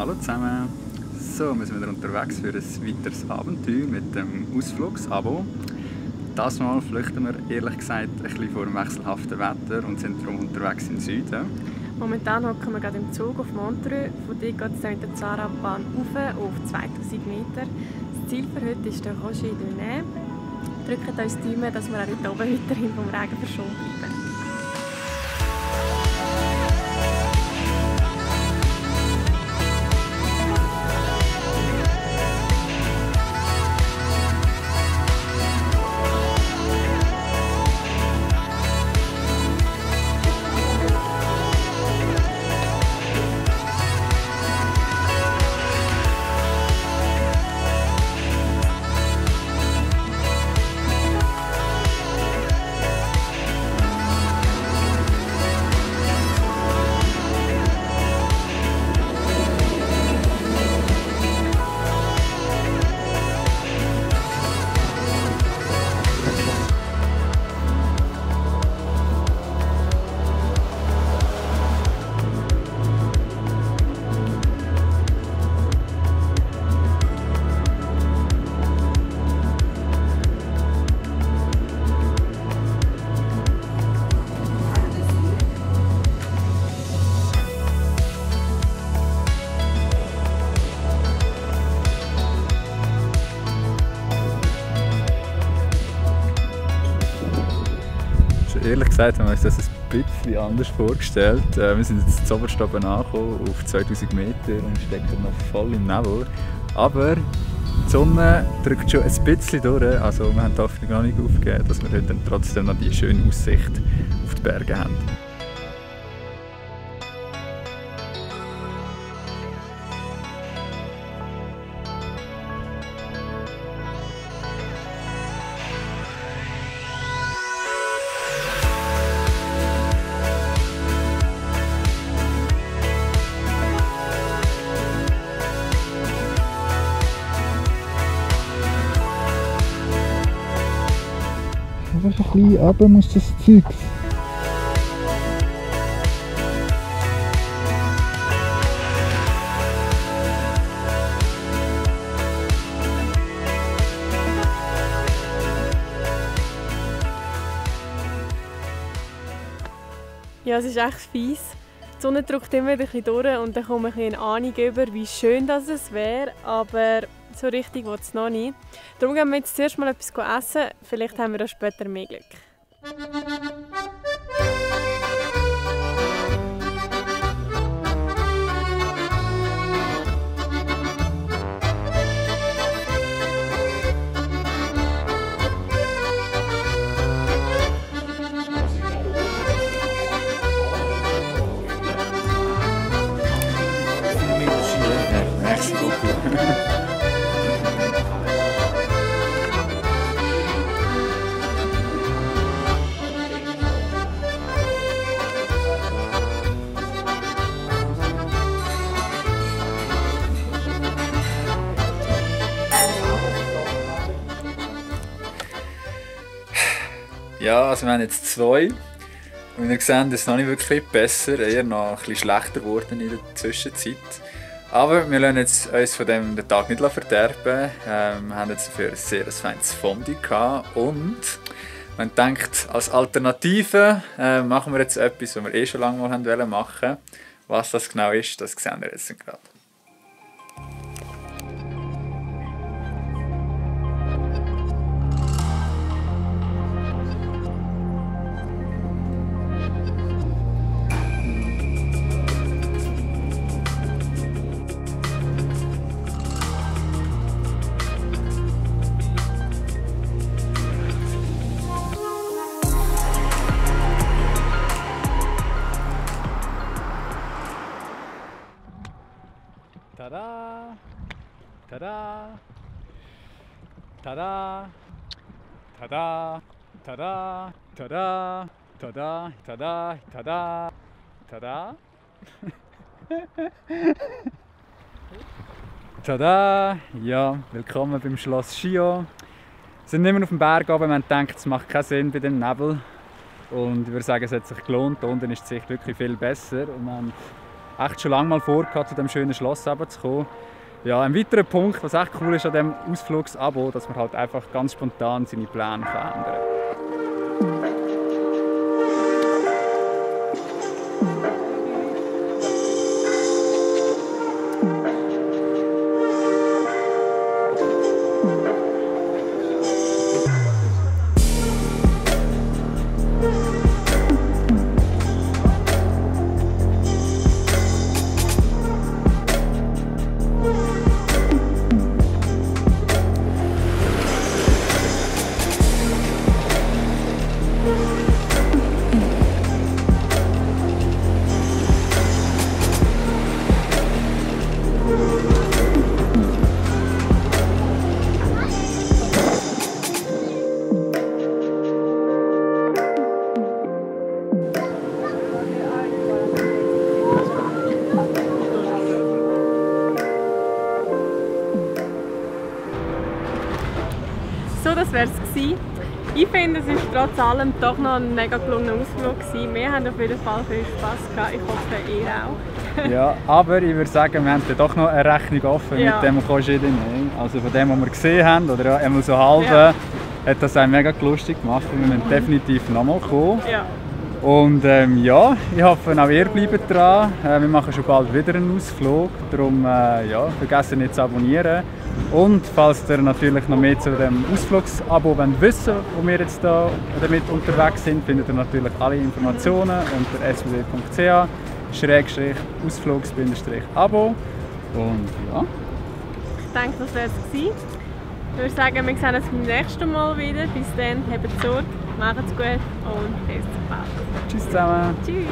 Hallo zusammen! So, wir sind wieder unterwegs für ein weiteres Abenteuer mit dem Ausflugsabo. Das Mal flüchten wir ehrlich gesagt ein bisschen vor dem wechselhaften Wetter und sind darum unterwegs im Süden. Momentan hocken wir gerade im Zug auf Montreux. Von dort geht es dann mit der Zarabahn auf 2000 Meter. Das Ziel für heute ist der Rocher de Nain. Drückt uns die Daumen, dass wir auch dort oben weiterhin vom Regen verschont bleiben. Ehrlich gesagt haben wir uns das ein bisschen anders vorgestellt. Wir sind jetzt zuoberst oben angekommen, auf 2000 Meter und stecken noch voll im Nebel. Aber die Sonne drückt schon ein bisschen durch, also wir haben die Hoffnung noch nicht aufgegeben, dass wir heute dann trotzdem noch die schöne Aussicht auf die Berge haben. Einfach ein bisschen runter muss das Zeug. Ja, es ist echt fies. Die Sonne drückt immer ein bisschen durch und dann kommt eine Ahnung über, wie schön das es wäre, aber so richtig will es noch nicht. Darum gehen wir jetzt zuerst mal etwas essen, vielleicht haben wir auch später mehr Glück. Merci beaucoup. Ja, also wir haben jetzt zwei. Und wir sehen, es ist noch nicht wirklich besser, eher noch ein bisschen schlechter geworden in der Zwischenzeit. Aber wir lassen uns von dem den Tag nicht verderben. Wir haben jetzt dafür ein sehr feines Fondue gehabt. Und man denkt, als Alternative machen wir jetzt etwas, was wir schon lange mal machen wollten. Was das genau ist, das sehen wir jetzt gerade. Tada! Tada! Tada! Tada! Tada! Tada! Tada! Tada! Tada! Tada! Tada! Ja, willkommen beim Schloss Chillon. Wir sind nicht mehr auf dem Berg oben, man denkt, es macht keinen Sinn bei dem Nebel. Und ich würde sagen, es hat sich gelohnt. Da unten ist die Sicht wirklich viel besser. Und wir haben echt schon lange mal vorgehabt, zu diesem schönen Schloss zu kommen. Ja, ein weiterer Punkt, was echt cool ist an diesem Ausflugsabo, dass man halt einfach ganz spontan seine Pläne ändern kann. So, das wäre es gewesen. Ich finde, es war trotz allem doch noch ein mega gelungener Ausflug gewesen. Wir haben auf jeden Fall viel Spass gehabt. Ich hoffe, ihr auch. Ja, aber ich würde sagen, wir haben ja doch noch eine Rechnung offen Ja. mit dem Koschiden. Also von dem, was wir gesehen haben, oder einmal so halb, Ja. hat das einen mega lustig gemacht. Wir müssen definitiv nochmal kommen. Ja. Und ja, ich hoffe, auch ihr bleibt dran. Wir machen schon bald wieder einen Ausflug. Darum ja, vergessen nicht zu abonnieren. Und falls ihr natürlich noch mehr zu dem Ausflugsabo wissen wollt, wo wir jetzt da damit unterwegs sind, findet ihr natürlich alle Informationen unter swd.ch/ausflugs-abo. Und ja. Ich denke, das wäre es gewesen. Ich würde sagen, wir sehen uns beim nächsten Mal wieder. Bis dann, habt Sorge, macht's gut und bis bald. Tschüss zusammen. Tschüss.